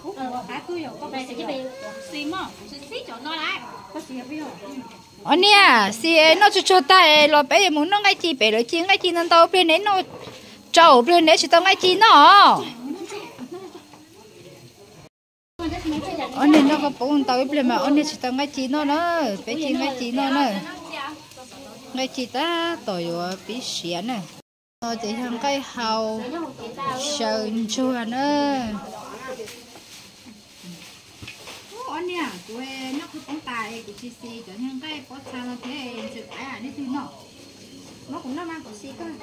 Ob niag, xis noj tsuag tsuag tag los peb yuav mus noj nqaij ci pem lawv ci nqaij ci ntau ntau pliag neb noj, rau pliag neb tsis tau nqaij ci noj. Ob niag noj khaub poob ntau ib pliag mas ob niag tsis tau nqaij ci noj na, peb ci nqaij ci noj na. Nqaij ci tab tom yuav pib siav na. No ces yog nqaij hau xyaw ntsuag na. Ob niag, kuv noj khaub poob tas es kuv tsis xis cov niag nqaij pob txha no thiab ntxhw qaib, nej twg noj? Muab kuv noj mas kuv xis koj.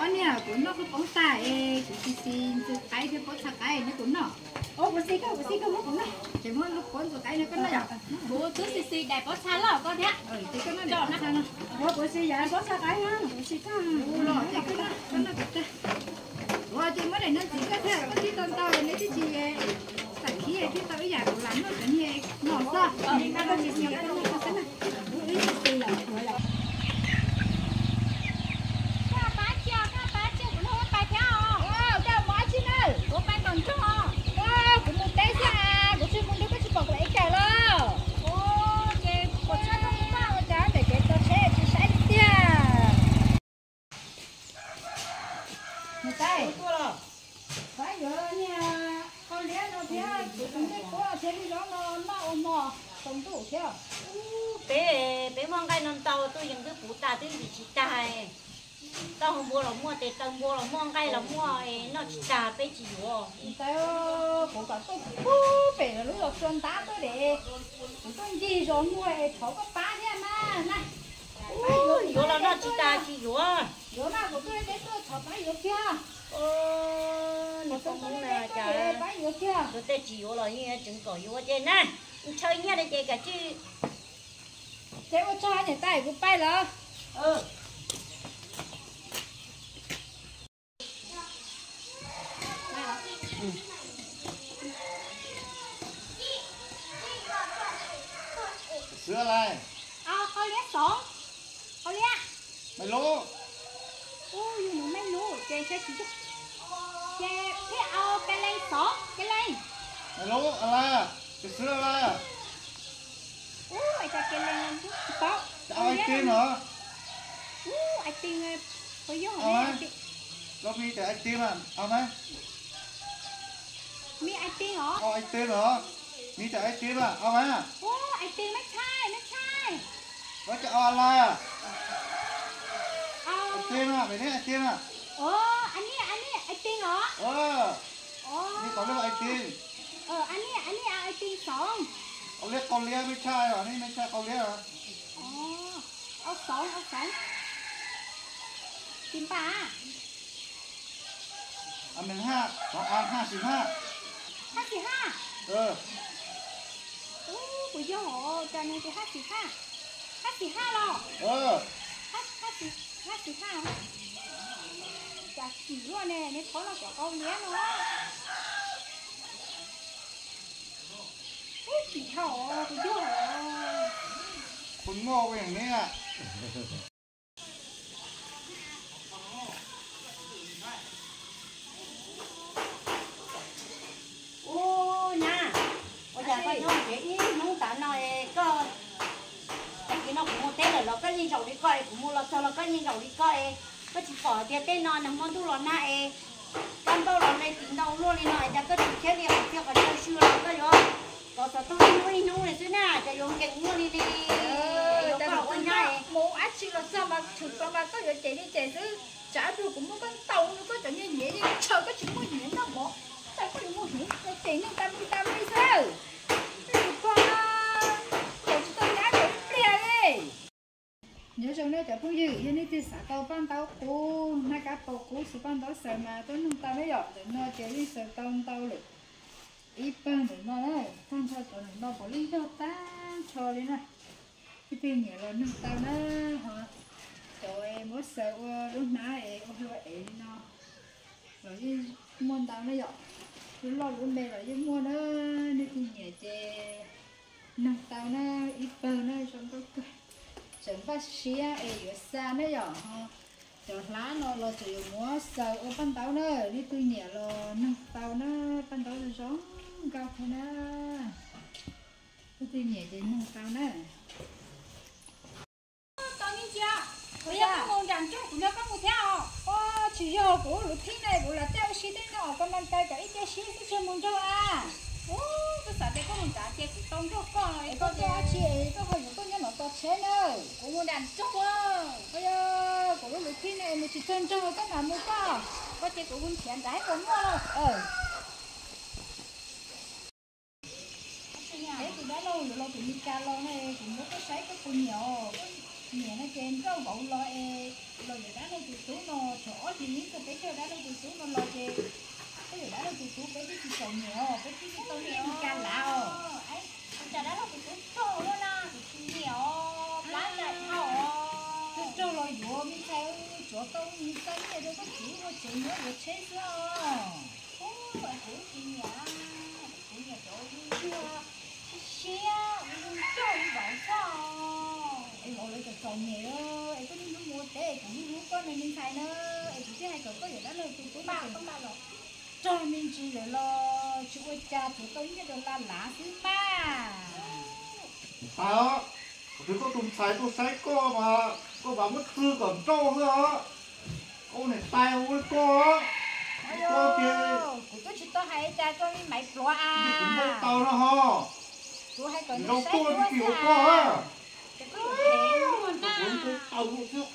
Ob niag, kuv noj khaub poob tas es kuv tsis xis ntxhw qaib thiab pob txha qaib, nej kuv noj. Kuv xis koj, kuv xis koj, muab kuv noj. Ces muab lub pob ntxhw qaib no koj noj yom. Kuv twb xis xis daim pob txha loj koj thiab. Ces koj noj daim pob txha no. Kuv xis yav pob txha qaib na, kuv xis koj. Koj noj, koj noj. Ua ces muab daim no ntxiv koj thiab, koj tib tau ntau nej twb tsis xam khib tib tau ib yam kuv lam noj cov niag no xwb. Koj tsis xis koj noj koj xwb na. Koj pab cia, koj pab cia kuv noj pais thiab os. Koj mus dab tsi na? Kuv pais tom nroog os. Kuv mus teb xwb, kuv tsis mus nrog koj tsis pom kuv ev kawm los. Ces kuv txhaj tau mus paj ua cas ntawm kev txog tsheb tsis saib li tiag. Niam tais, pab yuav niag qau liab no thiab kuv tus ncej puab thiab lub zaub no noj ua hmo tsaus ntuj thiab. Peb, peb muaj nqaij no ntau, twb yeej twb puv tas twb ntxim tsis tag. Taub hau npua los muaj, tes taw npua los muaj, nqaij los muaj, noj tsis tag peb tsis yuav. Niam tais, kuv kom tuaj pub pem lub zos Tsua Ntab tuaj de, kuv tuaj ncig zos muag es thov koj pab thiab mas na. Yuav los noj tsis tag tsis yuav. Yuav mas kuv tuaj de tuaj thov pab yuav kiag. Nws txob ntoo na cas pab yuav kiag. Yuav tej tsis yuav los yeej tseem kom yuav ces na. Ntshaw nyiaj li ces kav tsij. Ces ua tsaug niam tais, kuv pais lawm. Xwb lais. Au, qau liab xov. Qau liab. Maiv lub. Ub, yus mus maiv lub ces ntshe tsis yog. Ces peb au kais leej xov, kais leej. Maiv lub, a la, tus xwb la. Ub, es cas kais leej tsis paub. Au ai ti no. Ub, ai ti, puas yog? Koj mi cov ai ti mas au mas. Mi ai ti os? Au ai ti no. Mi cov ai ti mas au mas. Ub, ai ti maiv tshaj, maiv tshaj. Koj cov au la. Ai ti mas, pem neb ai ti mas. Ub, a ni, a ni ai ti os? Ub, ni qau liab ai ti. A ni, a ni ai ti xov. Qau liab, qau liab maiv tshaj os, ni maiv tshaj qau liab os. Au xov, au xov. Tsis npaj. Hab xis hab. Hab xis hab? Ub, puas yog os, cas nws tias hab xis hab? Hab xis hab los? Hab xis hab. Cas kim luaj ne, nws qhov no cov qau liab no. Ub, tsis dhau os, puas yog os? Qhov no ua ne. Ub, nyab, ua cas koj nyob ces ib hnub tas no es koj, tag kis no kuv mus teb lawm los koj yeej zaum li koj es, kuv mus los txog los koj yeej zaum li koj es, koj tsis pom tias tej no nag hmo ntuj los nag es, kab npauj los nag tim ntau luaj li no es cas koj tsis khiav li qhov txhia qhov chaw sw los koj yuav kov xov tooj ib hnub ib hnub li xwb na, cas yuav nkees luaj li li. Yuav koj ua nyab es mus dab tsi los txog mas tshwm plaws mas koj yuav cem li cem xwb. Tsam ib pliag kuv muab koj ntaus nrog koj cov niag hniav yeej tshaw koj tsis muaj hniav noj mov, cas koj yuav muaj hniav cem neeg tas li tas li xwb. Tej zaum koj cem tsis tau nyab ib pliag li. Nyob zoo nej cov phooj ywg, yog nej twg xav tau paj ntaub qub, naj kab paus qub xws paj ntaub xaws mas tuaj nug tau na yom. Ntawm no ces yeej xaws tau ntau lawm, ib pawg ntawm no na, tag nrho cov ntawm no puav leej yog tag nrho li na. Leej twg nyiam los nug tau na, ho cov muab xaws ua lub hnab es ua hlua ev li no los yeej muaj ntau na yom. Lub loj lub me los yeej muaj na, leej twg nyiam ces nug tau na, ib pawg na zoo nkauj kawg. Tseem npaj siab es yuav xa na yom, ho cov hlab no los tseem yuav muab xaws ua paj ntaub na, leej twg nyiam los nug tau na, paj ntaub zoo zoo. Nkauj thiab na. Tus twg nyiam ces nug tau na. Tau me ntsis, kuv yog koj mus nram nroog kuv nrog koj mus thiab os. Tsis yog, kuv lub thij no kuv lam caij ua si tej no os, koj mam cai kom ib ce siab xwb tsis mus nrog a. Kuv xav tias koj mus nrad ces kuv tau nrog koj. Koj tuaj dab tsi koj ho yuav tuaj nyob no tos tsheb na? Kuv mus nram nroog. Yog kuv lub lub thij no mus tsis txog nroog koj mam mus koj. Koj ces kuv mus nrhiav nrad puas muaj. Peb tus dab laug yuav los tim Mes Kas los ne, kuv muab koj saib koj puas nyiam os. Koj nyiam no ces nrauj vauv los es los yuav dab laug tus tub no, thaum ob hlis ib txog peb cog dab laug tus tub no los ces koj yuav dab laug tus tub peb thiaj tsis txom nyem os, peb thiaj li tau nyiam Mes Kas lav os. Ua cas dab laug tus tub rog luaj na, kuv tsis nyiam os, plab ntais dhau os. Twb rog los yuav me ntxhais, tsuav tau me ntxhais nyiam rau koj txiv ua tsev nyob yuav tsheb xwb os. Kuv tsis nyiam, kuv nyiam cov ua siab siab, ua zoo nraug li vauv xwb. Es vauv lawv txom txom nyem, es koj niaj hnub mus ua teb, kuv niaj hnub koj me ntxhais na, es kuv thiaj hais kom koj yuav dab laug tus tub no. Rog me ntsis lawm los tsis ua cas, tsuav tau nyiaj rau la lav xwb mas. Tais os, kuv twb koj tus ntxhais tuaj saib koj mas koj vam muab txwv kom nrauj xwb os. Koj niam tais ua li koj, koj ces kuv twb tsis tau hais cas rau li Maiv Pluav a. Kuv npau taws no ho. Kuv hais kom nws saib tuaj tim hauv koj. Ces koj tus phem ua na. Kuv npau taws xwb.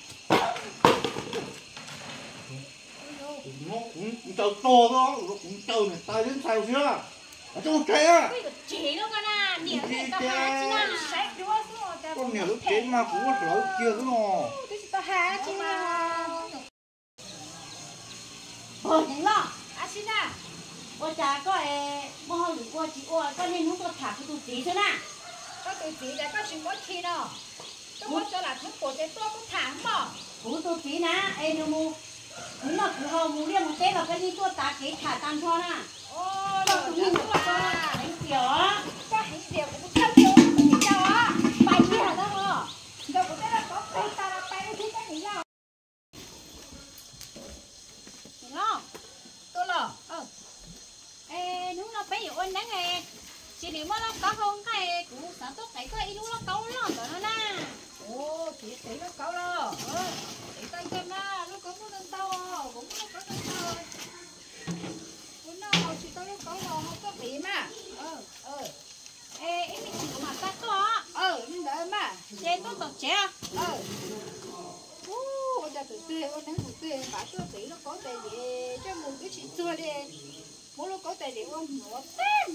Kuv ncaws tog xwb, kuv ncaws niam tais thiab ntxhais xwb. Coj mus tsev. Koj yuav tsev no koj na, niam tsis tau hais tsis na, saib duab xwb os. Koj niam lub tsev mas kuv muab hlawv kiag xwb no. Twb tsis tau hais tsis na. Hos Neev Lauj, ab tsi na, ua cas koj es muaj hauj lwm ua tsis ua, koj niaj hnub tuaj tham kuv tus txiv xwb na? Koj tus txiv cas koj tsis muab khi no? Koj muab cov lam thwb puas ces tuaj kuj tham mog. Kuv tus txiv na, es nws mus, khwv noj khwv haus mus liaj mus teb los koj yeej tuaj tav kev tham tag nrho na. Koj tus neeg ntawd heev tiag os. Koj heev tiag, kuv kuj thawj kiag ua tus txiv cas os. Pais kiag tau os. Nrog kuv tej lauj kaub qeeg tas los pais ua tib koj niam yau. Niam loj, tuaj los. Es hnub no peb yuav ua neeb, tsis lim muaj lauj kaub hau nqaij, kuv xav tuaj qev koj ib lub lauj kaub loj ntawd no na. Ua, txiv qev lauj kaub los? Qev tau kawg mas, lauj kaub muaj ntau ntau, kuv muaj lauj kaub ntau ntau. Kuv noj haus tsis tau lauj kaub los ho tuaj qev mas. Es ib me ntsis kuv mam tau tuaj. Li ntawd mas. Ces tuaj tom tsev. Ua cas tus twg ua neeb tus twg mam tuaj qev lauj kaub tais diav, coj mus twb tsis txuag li. Muab lauj kaub tais diav ua hnuav tag.